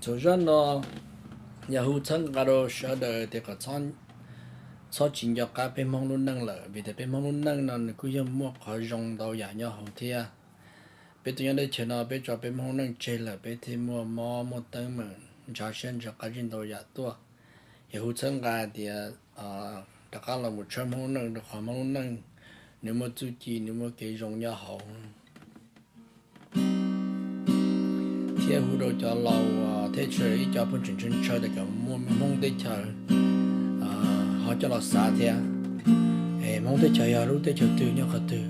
Thaum zaj no yog hu txhawb nqa rau sawv daws tias kom txhob tsis nco qab peb Hmoob lub neej lawm, vim tias peb Hmoob lub neej no nws kuj yog muaj qhov zoo ntau yam nyob hauv thiab. Peb tuaj nyob teb chaws no peb tso peb Hmoob lub neej tseg lawm, peb thiaj muaj mob muaj teeb meem ntshav siab ntshav qab zib ntau yam tuaj. Yog hu txhawb nqa tias rov qab los mus tshawb Hmoob lub neej rau qhov Hmoob lub neej nws muaj txuj ci, nws muaj kev zoo nyob hauv. Thiab hu rau cov laus thiab tshwj ib co phooj ywg tshawj tshawj tias kom muaj Hmoob teb chaws ho coj los xav thiab. Es Hmoob teb chaws yog lub teb chaws twg, nyob qhov twg?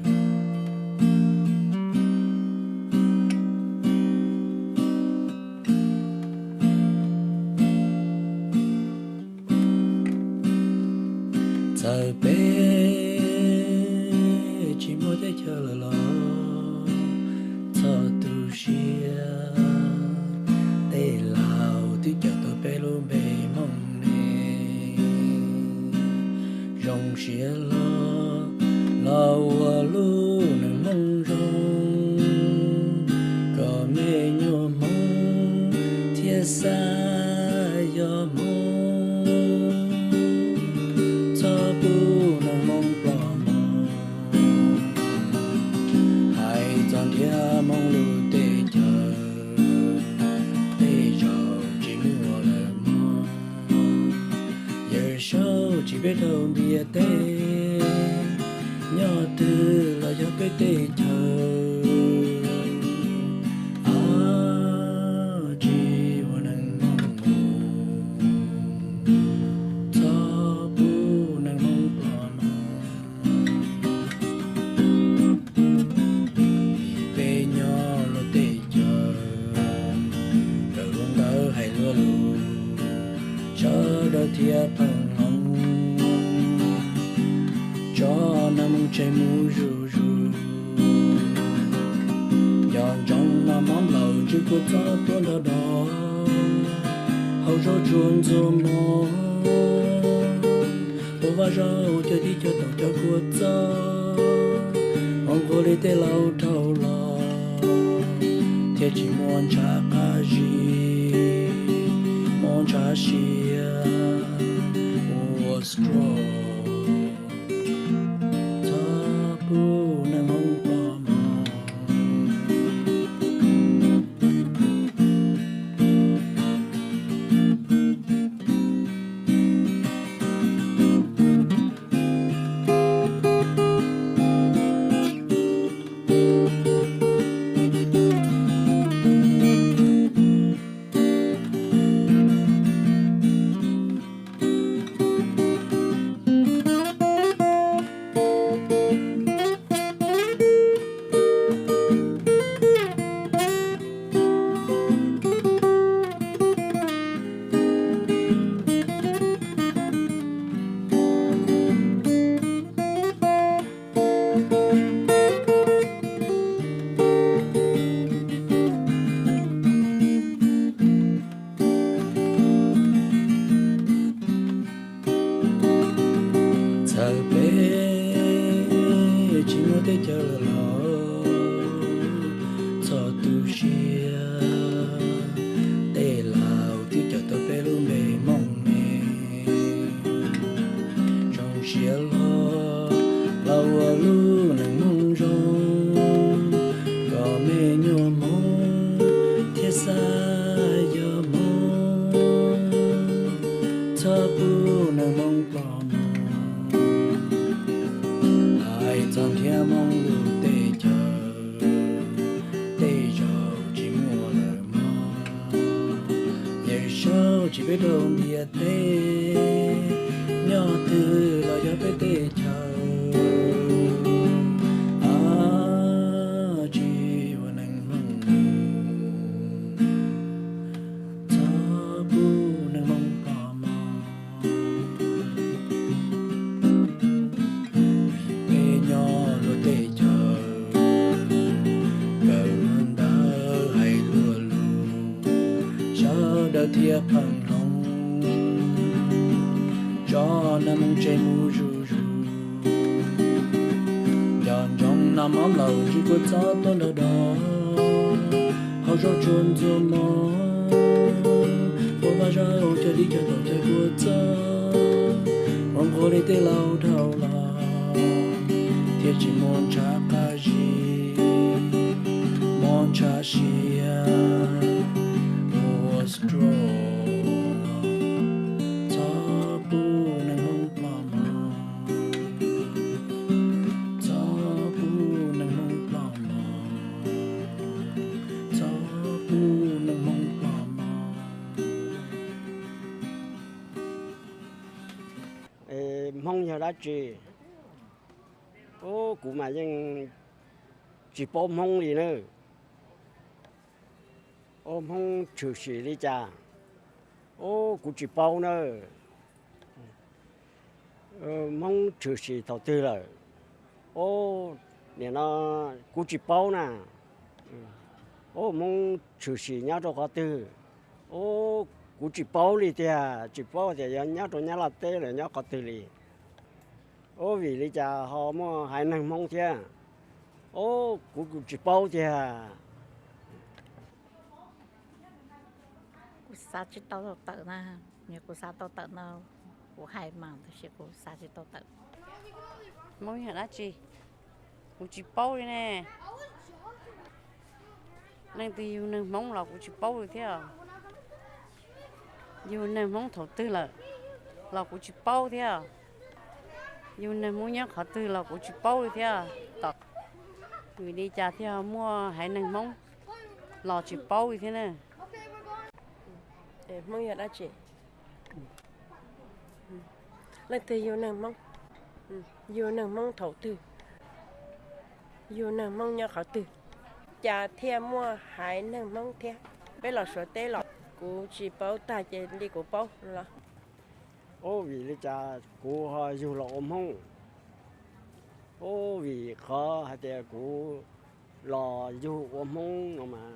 Txawm peb tsis muaj teb chaws lawm los txhob tu siab, tej laus twb cawm tau peb lub npe Hmoob ne. Zoo siab hlo los ua lub neej Hmoob zoo, kom me nyuam Hmoob thiaj xav yog Hmoob, txhob pub neeg Hmoob ploj mog. Hais txog nrhiav Hmoob lub teb chaws, tej zaum tsis muaj lawm mog. Yawm saub tsis peb rau ntiaj teb, nyob twg los yog peb teb chaws. Ab, tsis ua neeg Hmoob mus, txhob pub neeg Hmoob ploj mog. Peb nyob lub teb chaws, raws lub ntawd hais luag lus, sawv daws thiaj pheej hloov, tso neeg Hmoob tseg mus zuj zus. Nco ntsoov noj mov nplaum ntsws kua txob tuaj nrog dog, hau zaub tsuag ntxuag mov, ua vaj zaub cov tib cov toom cov kua txob, ua nqua li tej laus dhau los, thiaj tsis muaj ntshav qab zib, muaj ntshav siab, ua stroke, txhob pub neeg Hmoob ploj mog. Txawm peb tsis muaj teb chaws lawm los txhob tu siab, tej laus twb cawm tau peb lub npe Hmoob ne. Zoo siab hlo los ua lub neej Hmoob zoo, kom me nyuam Hmoob thiaj xav yog Hmoob, txhob pub neeg Hmoob ploj mog. Hais txog nrhiav Hmoob lub teb chaws, tej zaum tsis muaj lawm mog. Yawm saub tsis peb rau ntiaj teb, nyob twg los yog peb teb chaws. Ab, tsis ua neeg Hmoob mus, txhob pub neeg Hmoob ploj mog. Peb nyob lub teb chaws, kawm ntawv hais luag lus, sawv daws thiaj pheej hloov, tso neeg Hmoob tseg mus zuj zus. Nco ntsoov noj mov nplaum ntsws kua txob tuaj nrog dog, hau zaub tsuag ntxuag mov. Zaj ua cas li cas tau cai kua txob, hloov qhov li tej laus dhau los, thiaj tsis muaj ntshav qab zib, muaj ntshav siab, ua stroke. Txhob pub neeg Hmoob ploj mog, txhob pub neeg Hmoob ploj mog, txhob pub neeg Hmoob ploj mog. Hmoob yog dab tsi? Ub, kuv mas yeej tsis paub Hmoob li na. Ub, Hmoob tshwm sim li cas? Ub, kuv tsis paub na. Hmoob tshwm sim thaum twg lawm? Ub, nim no kuv tsis paub na. Ub, Hmoob tshwm sim nyob rau qhov twg? Ub, kuv tsis paub li tiag, tsis paub tias yog nyob rau Nyab Laj teb los nyob qhov twg li. Ub, vim li cas ho muaj haiv neeg Hmoob thiab? Ub, kuv tsis paub tiag. Kuv xav tsis tau tawm na, yog kuv xav tau tawm no kuv hais mas, tab sis kuv xav tsis tau tawm. Hmoob yog dab tsi? Kuv tsis paub li ne. Leej twg yug neeg Hmoob los kuv tsis paub li thiab. Yug neeg Hmoob thaum twg lawm los kuv tsis paub thiab. Yug neeg Hmoob nyob qhov twg los kuv tsis paub li thiab. Tom vim li cas thiaj muaj haiv neeg Hmoob los tsis paub li thiab na. Hmoob yog dab tsi? Leej twg yug neeg Hmoob? Yug neeg Hmoob thaum twg? Yug neeg Hmoob nyob qhov twg? Cas thiaj muaj haiv neeg Hmoob thiab? Peb los Suav teb los kuv tsis paub tag ces li kuv paub los. Ub, vim li cas kuv ho yug los ua Hmoob? Ub, vim qhov hais tias kuv los yug ua Hmoob no mas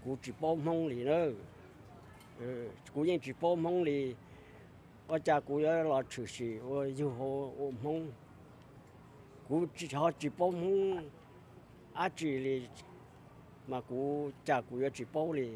kuv tsis paub Hmoob li na. Kuv yeej tsis paub Hmoob li. Ua cas kuv yuav los tshwm sim ua yug ua Hmoob? Kuv ho tsis paub Hmoob dab tsi li, mas kuv cas kuv yuav tsis paub li.